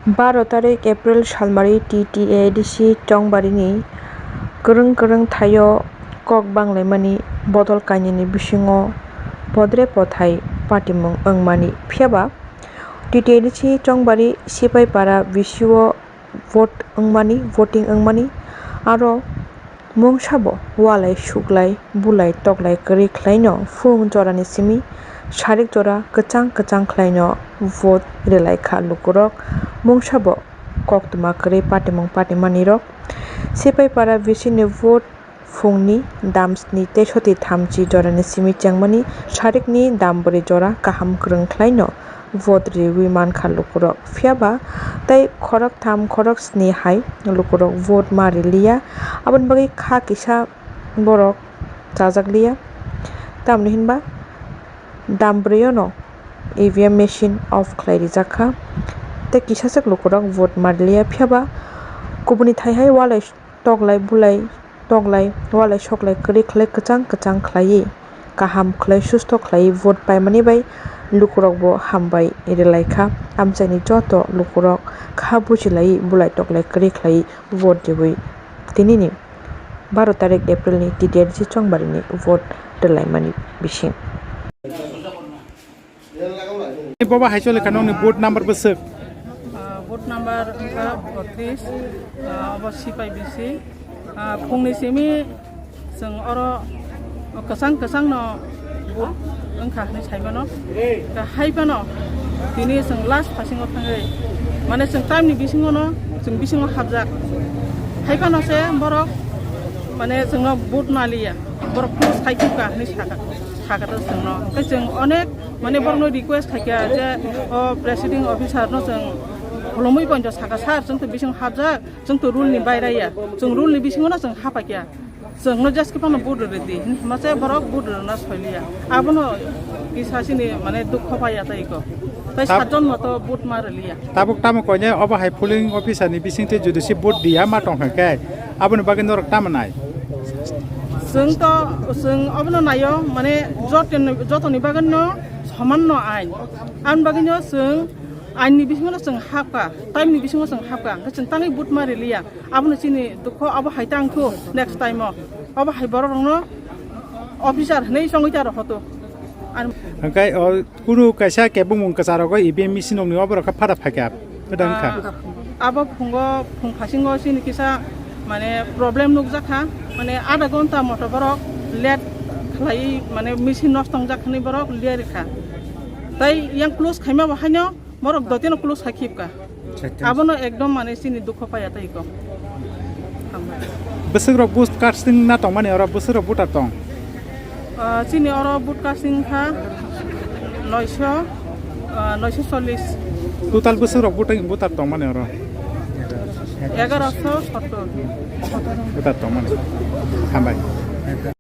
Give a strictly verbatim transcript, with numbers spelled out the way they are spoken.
Baro tarik April salmari T T A D C Chongbarini kwrwng kwrwng thaio kok banglaimani bodol kainwini bisingo podre pothai patimung wngmani. Phiyaba T T A D C Chongbari Sipaipara V C o vote wngmani, voting wngmani, aro mungsabo walai suklai bulai toklai kwrwi khlaino phung jorani simi sarik jora kwchang kwchang khlaino vote rwlaikha lukurok. Mungsabo koktwma kwrwi patimung patimanirok. Sipaipara V C ni vote phungni dam sni teisoti thamchi jorani simi chengmani sarikni dam bwrwi jora kaham kwrwng khlaino vote riwi mankha lukurok. Phiyaba tei khoroktham khoroksni hai lukurok vote ma riliya. Aboni bagwi kha kisa borok chajakliya. Tamni hinba dam bwrwiono E V M machine off khlai rijakha. Tei kisaswk lukurok vote ma riliya. Phiyaba kubuni thai hai walai toklai bulai toklai walai soklai kwrwi khlai kwchang kwchang khlaiwi kaham khlai susto khlaiwi vote paimani bai lukurokbo hambai rwlaikha. Amchaini joto lukurok kha bujilaiwi bulai toklai kwrwi khlaiwi vote riwi tinini baro tarik April ni T T A D C Chongbarini vote rwlaimani bising. Boba hai chole kha nokni vote number bwswk? Ah, vote number wngkha botris, ah, obo sipai bisi. Ah, phungni simi chwng oro kwchang kwchangno vote wngkha hinwi saimano. Hai phano tini chwng last phasingo thangwi, mane chwng time ni bisingono chwng bisingo habjak. Hai phano se borok, mane chwngno vote naliya, borok phano sai thupka hinwi sakha, sakha chwngno. Hwnkhe chwng onek Mane borokno request khaikha je o presiding officer no chwng khulumwi poito sakha, "Sir, chwng to bising habjak, chwng to rule ni bairaya, chwng rule ni bisingo no chwng hapaikha, chwng no jeske phano vote rwdi," hinwi hwnma se borok vote rwna soiliya. Abono kisa sini mane dukho paiya tei ko. Tai Tab- satjon moto vote ma rwliya. Tabuk tamo koine obo hai polling officer ni bisingtwi jodi si vote diya ma tongkha khe aboni bagwi norok tamo nai? Chwng to, chwng obono naio, mane jotoni, jotoni bagwino somanno ain. Aboni bagwino chwng ainni bisingono chwng hapkha, time ni bisingo chwng hapkha, hwnkhe chwng tangwi vote ma riliya. Abono chini dukho, abo hai tangthu next time o. Obo hai borok rokno officer hinwi chongwi ta rohoto. Ar Hwnkhe o Kunu kaisa kebengmung kwcharo go E V M machine rokni oborok khe phada phaikha, phada wngkha. Ah, abo phungo, phung phasingo chini kisa, mane, problem nukjakha, mane, adha ghonta moto borok late khlai, mane, machine nosto wngjak hinwi borok late rikha. Tai yang close khaima bo haino borok dotino close khai khibkha. Abono ekdom, mane, chini dukho paiya tei ko. Hambai. Bwswk rok vote casting na tongmani oro bwswk rok voter tong? Ah, chini oro vote casting kha noisho, ah, noisho chollish. Total bwswk rok voting voter tongmani oro? Egaroso sottor. Voter tongmani. Hambai.